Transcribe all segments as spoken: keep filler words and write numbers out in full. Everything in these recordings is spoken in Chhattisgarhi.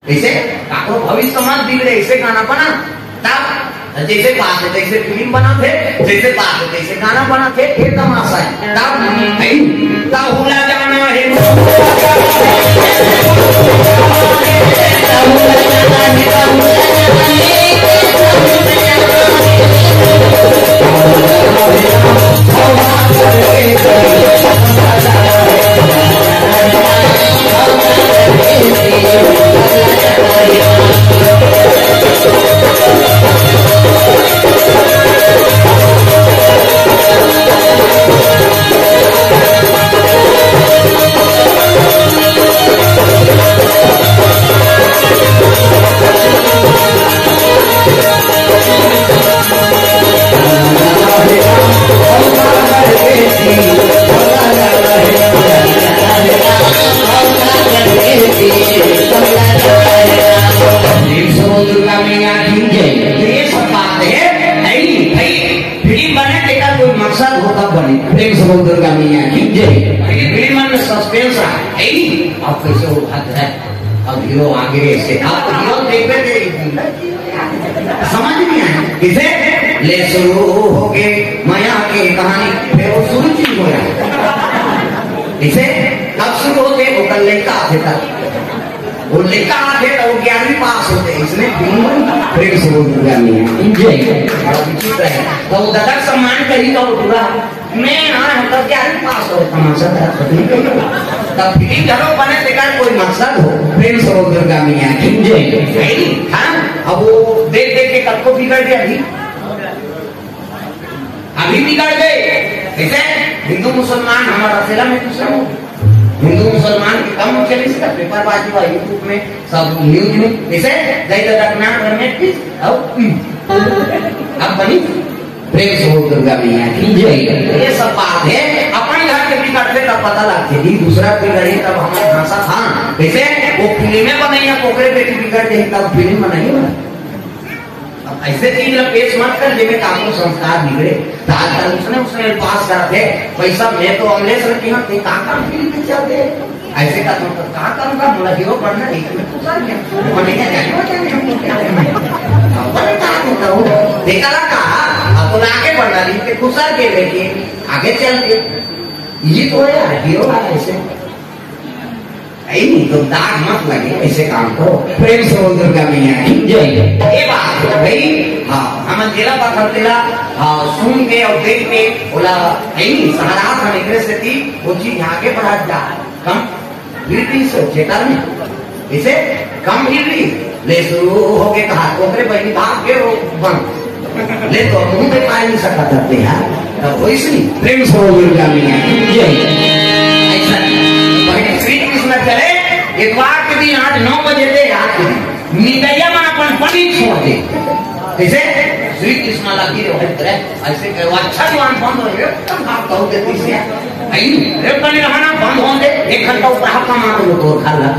जैसे काकरो भविष्य मत बिगड़े, ऐसे गाना बना। तब जैसे बात है तैसे फिल्म बनाथे, जैसे बात है तैसे गाना बनाथे, फिर तमाशा है। तब नहीं, ताहू ला जाना है। प्रेम से बोल दुर्गा मैया की जय। तो ये सब बात है, नहीं भाई, फिल्म बने तेकर कोई मकसद हो तब बने। प्रेम से बोल दुर्गा मैया की जय। भाई, फिल्म में सस्पेंस रहा है, नहीं? अब कैसे वो हद है, अब हीरो आगे से, आप तो हीरो देखबे थे एक दिन, समझ नहीं आया। किसे? ले शुरू हो गए माया की कहानी, फिर वो शुरू चीज हो जाए। किसे? कब शुरू होते वो कल लेकर आते तक। वो लेकर आते तो वो ग्यारहवीं पास होते, इसने तीन प्रेम से बोल दुर्गा मैया। जय। बड़ा विचित्र है। तो वो दादा सम्मान करी तो पूरा मैं हाँ, हम तो ग्यारहवीं पास हो, तमाशा तरफ से नहीं कही। तब फिल्म घरों बने तेकर कोई मकसद हो, प्रेम से बोल दुर्गा मैया की जय। सही, हाँ? अब वो देख देख के कब को बिगड़ गया अभी? अभी बिगड़ गए। जैसे हिंदू मुसलमान हमारा सेला में दूसरा हो। हिंदू मुसलमान की कम चली से पेपर बाजी हुआ YouTube में, सब न्यूज में। जैसे जय जगन्नाथ रमेश की, अब, अब बनी प्रेम से बोल दुर्गा मैया की जय। ये सब बात है, अपन घर के बिगड़ते तब पता लगते कि दूसरा बिगड़ी तब हमारा भाषा था। जैसे वो फिल्में बनाई है, ओकरे बेटी बिगड़ गई तब फिल्म बनाई है। अब ऐसे चीज ला पेश मत कर, जेमे काकरो संस्कार बिगड़े। तो आजकल उसने, उसने पास करत है, पैसा मैं तो अमलेश रखी हूँ, ते का काम फिल्म पिक्चर दे। ऐसे का तुम का काम का मोला हीरो बनना नहीं, तो मैं खुश आ गया। वो नहीं है, क्या हुआ, क्या नहीं हुआ, क्या नहीं हुआ। अब बड़े काम होता हूँ। देखा ना कहा, अब तो आगे बढ़ना नहीं, ते खुश आ के लेके, आगे चल के। ये तो है यार, हीरो वाला ऐसे। नहीं, तो दाग मत लगे, ऐसे काम करो। प्रेम से बोल दुर्गा मैया की जय। ये बात है भाई। हाँ, हम जेला पत्थर तेला, हाँ, सुन के और देख के बोला, नहीं, सहारा हम एकरे से थी, वो चीज आगे बढ़ा जा। कम गिरती से चेता नहीं, इसे कम गिरती। ले शुरू हो के कहा, ओकरे पहली भाग के वो बंद। ले तो मुंह पे पाए नहीं सकता था यार। तब वही सुनी, प्रेम से बोल दुर्गा मैया की जय। ऐसा भाई श्री कृष्ण चले, इतवार के दिन आज नौ बजे थे, रात के दिन निदैया में अपन पनीर छोड़ दे। जैसे श्री कृष्ण लगी रहे, ऐसे कहो, अच्छा जवान बंद हो गया, तब आप कहोगे तीसरे। नहीं, रे बने रहना बंद हो दे, एक घंटा ऊपर हफ्ता मार दो तो खा ला।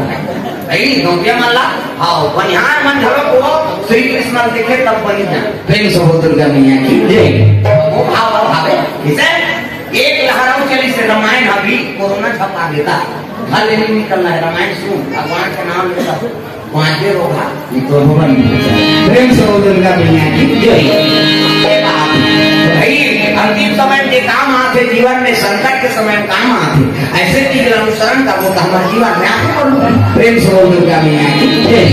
नहीं, नौकिया माला, आओ, बनिहार मन धरो को, श्री कृष्ण देखे तब बनी जा। प्रेम से बोल दुर्गा मैया की जय। वो भाव भावे, इसे एक लहराओ चली से रामायण अभी कोरोना छपा देता। घर ले नहीं निकलना है, रामायण सुन, भगवान का नाम लेता। वाद्य रोगा, ये तो भवन। प्रेम से बोल दुर्गा मैया की जय। ये बात। भाई, अंतिम समय के काम आते, जीवन में संकट के समय में काम आते, ऐसे चीज अनुसरण करबो तो हमारे जीवन में आगे बढ़ो। प्रेम से बोल दुर्गा मैया की जय।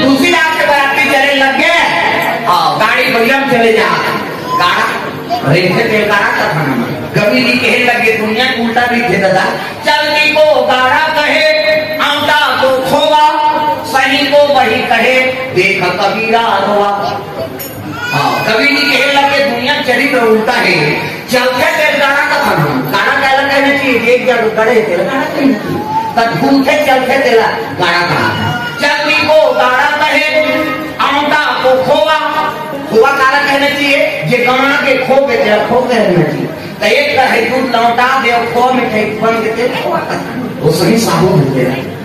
तुलसीदास के बराती चले लग गए, हाँ, गाड़ी बढ़िया में चले जा, गाड़ा, रेल से तेल गाड़ा का था ना। कवि जी कहे लगे, दुनिया के उल्टा भी थे दादा, चलती को गाड़ा कहे, आंवटा को खोवा, सही को वही कहे, देख कबीरा रोवा। हाँ, कवि जी कहे लगे, दुनिया चरित्र उल्टा है, चलते तेल गाड़ा का था ना। गाड़ा कहला कहना चाहिए, एक जगह गड़े तेल गाड़ा कहना चाहिए। तब घूमते चलते तेला गाड़ा कहा। चलती को गाड़ा कहे, आंवटा को खोवा, खोवा काला कहना चाहिए, जे गमा के खो के तेला खो कहना चाहिए। तो एक कहे दूध लौटा दे और खो मिठाई बन के तेल खो आता था। वो सही साबुत होते रहे।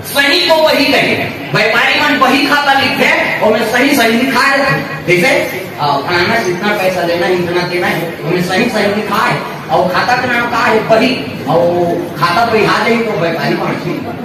सही को वही कहे, व्यापारी मन वही खाता लिखे और मैं सही सही लिखाए रखे। जैसे, आ, फलाना से इतना पैसा लेना है, इतना देना है, उन्हें सही सही लिखाए और खाता के नाम का है वही, और खाता पे आ जाए तो व्यापारी पहुंचे।